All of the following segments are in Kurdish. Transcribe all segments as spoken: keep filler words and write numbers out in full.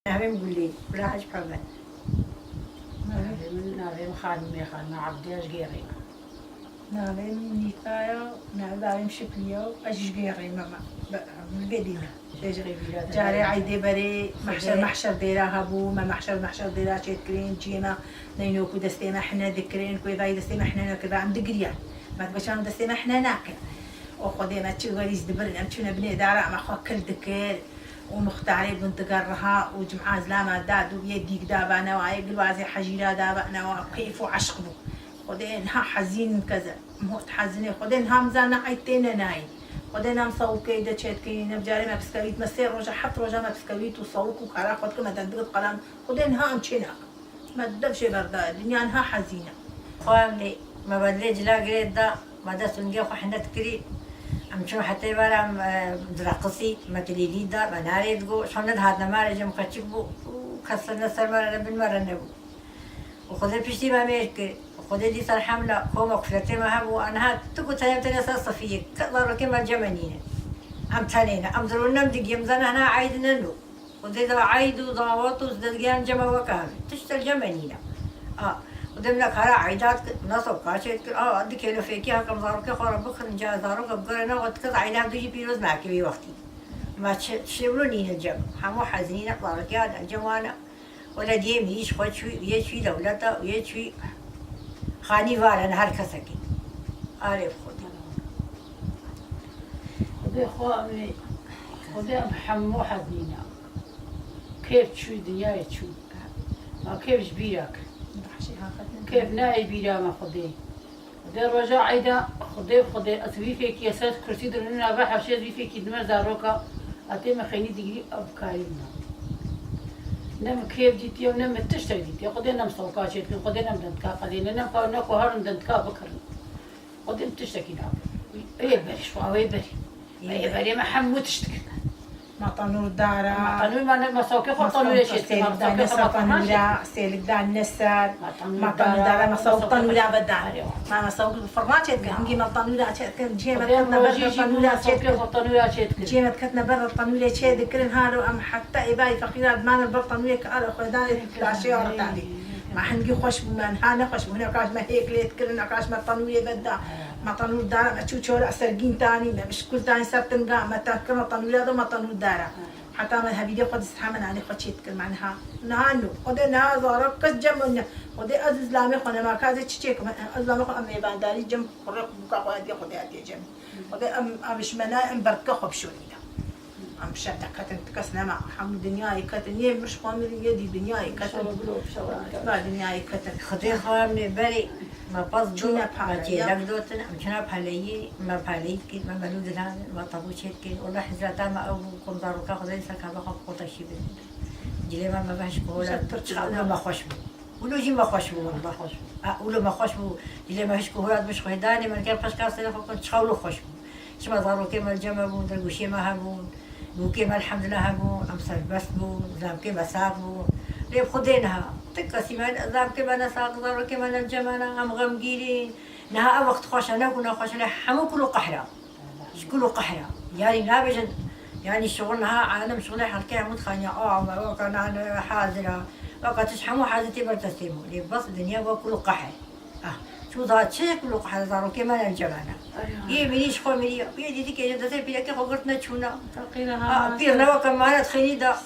Navê min Gulê, Gula Hec Peven. Navê min, navê min Xanimê, Xanimê Ebdî, ez ji Gêrê me. Navê min Nîta ye, navê bavê min Şiplî ye û ez ji Gêrê me, me, be-, Gulê dî me. Carê eydê berê mehşer, mehşer dêra hebû, me mehşer, mehşer dêra çêdikirin, ciyê me neyno ku destê me hine dikirin, ku êvayî destê me hine nekir, em digiriyan. Me dibe çawan destê me hine nakin. O Xwedê me çi werîs dibirin, em çûne binê dara me xwe kil dikir. û muxtarê bûn digerriha û cim'a zilama dad û yê dîk da ba newa, yê gilwazê hejîra da ba newa, keyf û eşq bû. Xwedê niha hezîn keze, mot hezînê, Xwedê niha min zana ey têne nayîn. Xwedê niha em sawikê de çêdikî, ne bi carê me piskewît, me sê roja, heft roja me piskewît û sawik û kara xwe dikir, me dendikit qelan. Xwedê niha em çê nakin. Me dev jê berdaye, dinya niha hezîn e. Xwe em lê, me bedlê cila girê da, me dest û ningê xwe hine dikirî. Em çûn hetê ber em, e, direqisî, me dilîlî da, me narê digo, şo nedihatine marê, cem qeçik bû û kes ne ser me re ne bin me re nebû. Û Xwedê piştî me mêr kir. Xwedê dîsa elhamdulillah, koma kufletê me hebû, aniha tu ku teyem têne ser sifiyê, ke zarokê me cem me nîne. Em tenê ne, em dirûn ne, em digiyê, em zane hina eyd ne nû. Xwedê da eyd û dawet û dezgehan cem me weke hev in. Tişt li cem me nîne. A, Xwedê min kara eydat kir, min sewka çêdikir. A, di kêlofêkî hekem zarokê xwe re bikirin, ca zaroka bigere ne, xwe dikir eyda du jî pîroz nake wî wextî. Ma çi, tiştê wilo nîne cem. Hemû hezînîne zarokê cem wan e. Weladiyê min jî ji xwe çû, yê çû dewleta, yê çû xanî vare ne her kesekî. Arê bi Xwedê. Xwedê xwe em ê, Xwedê em hemû hezîne. Kêf çû, dinyayê çû. Ma kêf ji bîra kir. Kêf nayê bîra me Xwedê. Xwedê roja eyda, Xwedê, Xwedê, ez wî fêkî, ez ser kursî dirûnî nava hewşê, ez wî fêkî dime zaroka, ez tê min xeynî digirî, ev karî min e. Ne min kêf dîtiye û ne min tiştek dîtiye. Xwedê ne min sewka çêdikin, Xwedê ne min dendika qedêne, ne min ka ne ku herin dendika bikirin. Xwedê min tiştekî nake. Ê berî, ji xwe ew ê berî. Ê berê me hemû tişt dikir. Ma tanûr dara. Ma tanûr, ma ne, ma sewkê xwe tanûrê çê dikir, ma sewkê xwe ma tanûra, sêlik dan ne ser. Ma tanûr dara, ma sewk tanûra ve dar. Ma, ma sewk firna çê dikir, hingî ma tanûra çê dikir, cihê me ketne ber tanûra çê dikir. Cihê me ketne ber tanûrê çê dikirin, halo em heta êvayî feqîra dimanin ber tanûrê ke ara xwe danê laşê ara tadî. Ma hingî xweş bû, me niha ne xweş bû. Hine kaş me hêk lê dikirin, kaş me tanûrê ve da. Me tanûr dara, me çû çora sergîn tanî, me mişkul tanî ser tinga, me te kir me tanûra da, me tanûr dara. Heta me hevîdê xwe dist hemin anî xwe çê dikir, me niha. Niha nû. Xwedê niha zarok kes cem ne. Xwedê ez û zilamê xwe nema kazê çiçek me. Ez zilamê xwe em mêvandarî cem kurê bûka xwe hediye Xwedê hediye cem. Xwedê em, em ji me nayê em berdike xwe bişorîne. Em bi şer de ketin, ti kes nema. Hemû dinyayê ketin. Yê mir ji xwe mirî, yê dî dinyayê ketin. Ba dinyayê ketin. Xwedê xwe em ê berê, me pez do, me çêlek dotin, em çûne peleyî, me peleyî dikir, me melû dilanin, me tebû çêdikir. Wela hizreta me ew bû, kom zaroka Xwedê ser kava xwe bi xwe teşî bin. Cilê me, me behş ku hola, çiqa me xweş bû. Wilo jî me xweş bû, wela. A, wilo me xweş bû. Cilê me hişk û hura dibin ji xwe danê me, ger peşka serê xwe bikin, çiqa wilo xweş bû. Çima zarokê me li cem me bûn, dilgoşiyê me hebûn, bûkê me elhamdulillah hebûn, em serbest bûn, zilamkê me sax bûn. Lê bi Xwedê niha, ti kesî me, zilamkê me ne sax, zarokê me ne li cem me ne, em xemgîn in. Niha ev wext xweş e, ne ku nexweş e, lê hemû kul û qehra. Ji kul û qehra. Yanî nabêjin, yanî şixul niha alem şixulê helkê hemû dixaniya, a, me weka nane hazir e, weka tişt hemû hazir tê ber destê min. Lê bes dinya wek kul û qehr. Ah, çû da çi kul û qehr zarokê me ne cevana. Yê mirî ji xwe mirî, yê dîdikê ji destê pîrekê xwe girtine çûna. Feqîr e, ha, pîr ne weke mane dixênî da.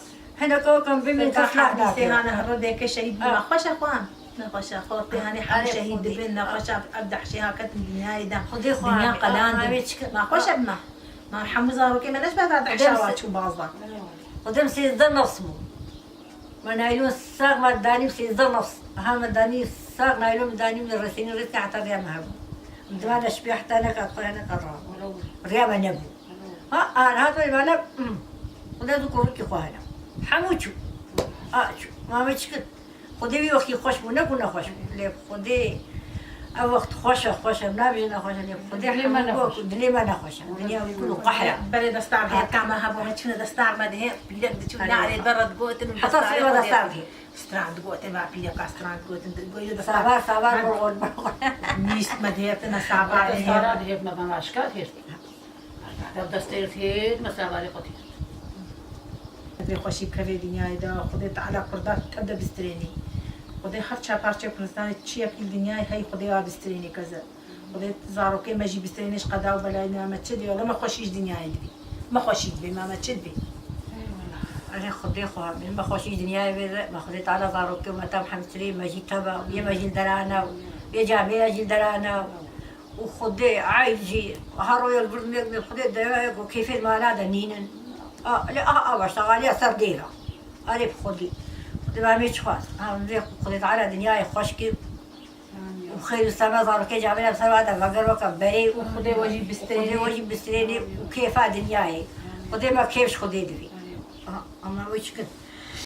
Hineke weke bimîn kes lax nake. Hane hirdeke şehîd bû. Ah. Xweş e xwe. Nexweşe, xortê hanê hemû şehîd dibin, nexweşe ev dehşê ha ketin dinyayê de. Xwedê xwe dinya qelandin. Nexweşe bi me. Ma hemû zarokê me ne ji ber dehşa wa çû bazdan. Xwedê min sêzdeh nefs bû. Me naylon sax me danî sêzdeh nefs. Ha me danî sax naylon me danî min resînî rêske heta rêya me hebû. Min dima de şipê heta nekat xwe neka ra. Rêya me nebû. Ha, an hat me bana, hmm. Xwedê du kurikî xwe hene. Hemû çû. A çû. Ma me çi kir? Xwedê wî wextî xweş bû, ne ku nexweş bû. Lê Xwedê ev wext xweş e, xweş e, nabêje nexweş e, lê Xwedê dilê me hemû nexweş. Dilê me nexweş e. Dinya kul û qehre. Berê destar dihê, ka me hebû, me çûne destar me dihê, pîrek diçû, hare, narê berre digotin û heta destarê sê me xwe destar dihê. Stran digotin, va pîreka stran digotin, digotin destar. Sabar, sabar, burxon, burxon. Nîst me dihê, tine sabar dihê. Destar dihê, me bana şikayet hêrt. Ev destê hêrt, me sabarê xwe dihê. Vê xweşî bikeve dinyayê de, Xwedê Teala Kurda tev de bistrênî. Xwedê her çar parçeyê Kurdistanê çi yek îl dinyayê hey Xwedê a bistrênî keze. Xwedê zarokê me jî bistrênê ji qeda û belayê me, me çi dibî? Wele me xweşî ji dinyayê dibî. Me xweşî dibî, me, me çi dibî? Erê Xwedê xwe, me xweşî ji dinyayê vê de, me Xwedê Teala zarokê me tam hemsirê, me jî teva, yê me jî li derane, yê camêre jî li derane. û Xwedê eyd jî her royal vir me Xwedê dewa ku kêfê mala de nînin. A, lê a, a başta aliya ser dêra. Erê bi Xwedê. Xwedê me me çi xwest. Ha, vê Xwedê Teala dinyayê xweş kir. Û xêr û seme zarokê camêre ser wa de veger weke berê û Xwedê we jî bistrênê. Xwedê we jî bistrênê û kêfa dinyayê. Xwedê me kêf ji Xwedê divê. Ha, ama wê çi kin?